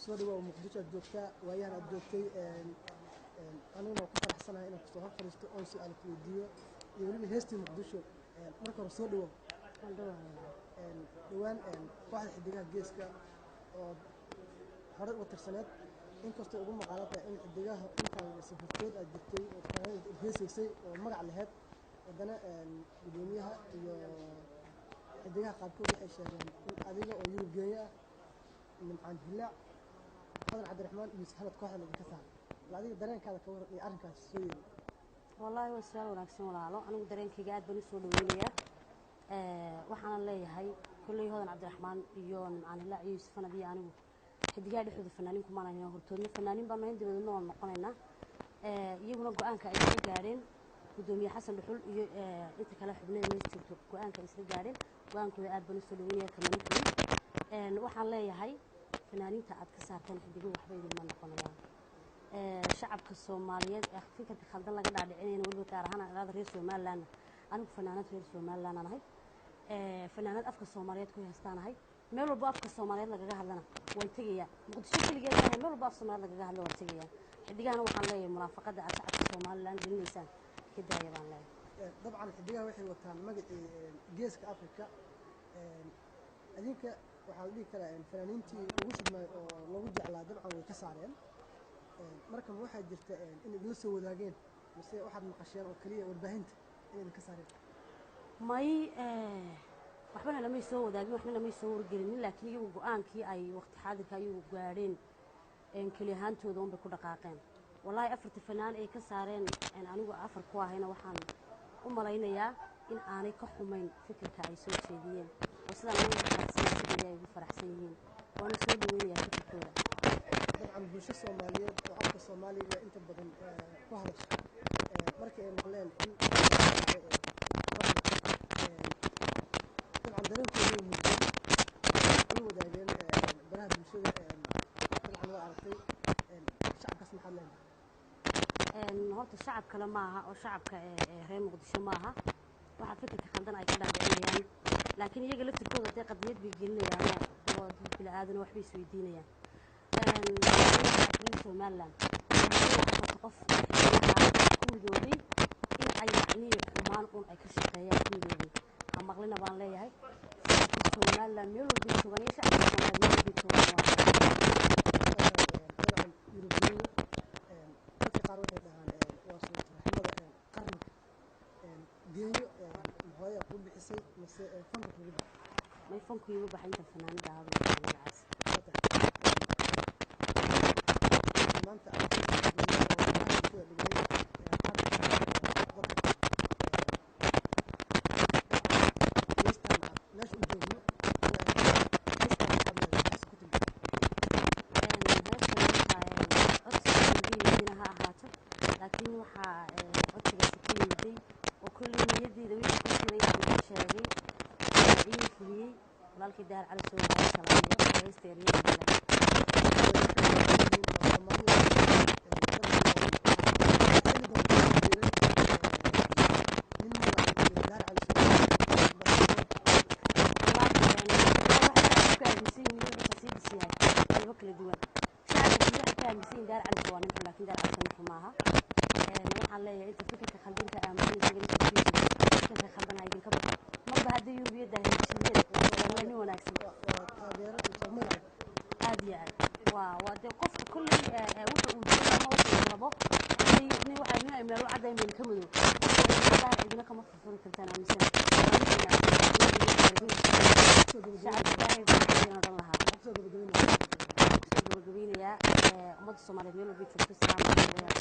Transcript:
Soo dhawaa, Muqdisho aad joogtaa, waayahan aad joogtay. Aniguna waan ku faraxsanahay inaan kusoo hor fadhiisto oon su-aal ku weydiiyo iyo weliba heestii Muqdisho. Marka hore soo dhawow. Dhowaan kooxda Xidigaha Geeska oo horey uga tirsaneed, inkastoo ugu maqaalo tahay in xidigaha intaan safartood aad jirtay oo fanaanad heesaysay oo magac laheyd, haddana gudoomiyaha iyo xidigaha qaarkood waxay sheegeen in adiga oo Yurub Geenya ah, Nimcaan Hilaac, Hodan Cabdiraxmaan iyo Saxanad kooxda laidinka saaray. Bal adiga dareenkaada ka waran iyo arrinkaas soo yeeri. Wallaahi waa su-aal wanaagsan, walaalo. Anigu dareenkayga aad baan usoo dhaweynayaa. Waxaanan leeyahay kolley Hodan Cabdiraxmaan iyo Nimcaan Hilaac iyo Yuusuf Anad iyo anigu xidigaha dhexdooda fanaaniin kumaan ahayn. Hortoodna fanaaniin baanu ahayn, dabadeedna waan noqonaynaa. Iyaguna go-aanka ay isla gaadheen, gudoomiye Xasan Dhuxul iyo inta kale xubnaha meesha joogto, go-aanka ay isla gaadheen, go-aankooda aad baan usoo dhaweynaya, kamana xubin. Waxaan leeyahay fanaaniinta aad ka saarteen xidiguhu waxba idinma noqonayaan. Shacabka Soomaaliyeed ee fikirka khaldan laga dhaadhicinayna, weliba gaar ahaan aan reer Somalilandna, anigu fanaanad reer Somaliland aan ahay, fanaanad afka Soomaaliyeed ku heestaan ahay. Meel walbo afka Soomaaliyeed lagaga hadlana waan tegayaa. Muqdisho keligeed maaha, meel walbo af Soomaaliyeed lagaga hadla waan tegayaa. Xidigahana waxaan leeyahay munaafaqada aad shacabka Somaliland gelinaysaan ka daaya baan leeyahay. Dabcan xidigaha waxay wataan magacii Geeska Africa. Adinka waxaa la dhihi karaa fanaaniintii ugu shidmay oo lagu jeclaa dabcan way ka saareen. Marka ma waxaa jirta in idinla soo wadaageen mise waxaad maqasheen oo keliya warbaahinta in idinka saareen? May, waxbana lamay soo wadaagin, waxna lamay soo wargelinin, laakiin iyagu go-aankii ay waqti xaadirka iyagu gaadheen keli ahaantooda unbay ku dhaqaaqeen. Wallaahi afarta fanaan ay ka saareen, anigu afar ku ahayna, waxaan u malaynayaa in aanay ka xumayn fikirka ay soo jeediyeen oo sidaan ugu faraxsan sidii ay ugu faraxsan yihiin, waana soo dhaweynayaa fikirkooda. Dabcan bulsho Soomaaliyeed oo afka Soomaaliga inta badan ku hadasha, markii ay maqleen in dabcan dareenkooda way muujiyeen, la wadaageen baraha bulshada, dabcan waa aragtay. Shacabkaas maxaad leedahay? Horta shacab kale maaha oo shacabka reer Muqdisho maaha waxaa fikirka khaldan ay ka dhaadhicinayaan, laakiin iyaga laftirkooda dee qadiyad bay gelinayaan oo waa dad bini-aadan, waxbay isweydiinayaan. Reer Somaliland horta qof ku midoobay in ay yacnii xumaan un ay ka shaqeeyaan ku midoobay ha maqlina baan leeyahay. Shacabka Somaliland meel walbay joogaan iyo shacabka Soomaaliyeed meel walbay joogaan waa Dabcan Yurubgeenya dadka qaar waxay dhahaan waa suurta raxmada qarniga. Geenyo hooyaa kuu bixisay mase fanka kugu baxay? May, fanku iigu baxay inta fanaanida ahaa magacaas. Maanta aad bulshada dhignay qaar dadka heestan aad meesha u joogno, heestan maxaad leedahay, maxaase ku timid? Heestan waxaa codsiga uga yimidina ha ahaato, laakiin waxaa codsigaasi ka yimiday oo kolley niyadeyda wixii ku jiray aan ka sheegay iina fuliyey walaalkii Daar Cali soo salaamayo heesta eryadeeda. Wallaahi waxay shacabku ka aaminsan yihiin wuxuu sii dhis yahay qaybo kala duwan. Shacabka waxay ka aaminsan yihiin Daar Cali waa nin xun, laakiin Daar Cali nin xun maaha. Waxaan leeyahay inta fikirka khaldan ka aaminsan isaga laftirkiisu fikirka khaldan ha idinka baxo. Marba haddii Yurubiyadda heshiiyeen, waa nin wanaagsan aad iyo aad. Waa dee qofka kolley wuxuu uu doonayo ama wuxuu uu rabo nin waxaa nin ay meel u caddayn bayna ka madow qofka cidina kama furfuri kartaan aaminsan. Shacabka Ilaahay baan odhan lahaa. Kusoo gabagabaynayaa. Kusoo gabagabeynayaa ummadda Soomaaliyeed meel walbay joogto, salaam.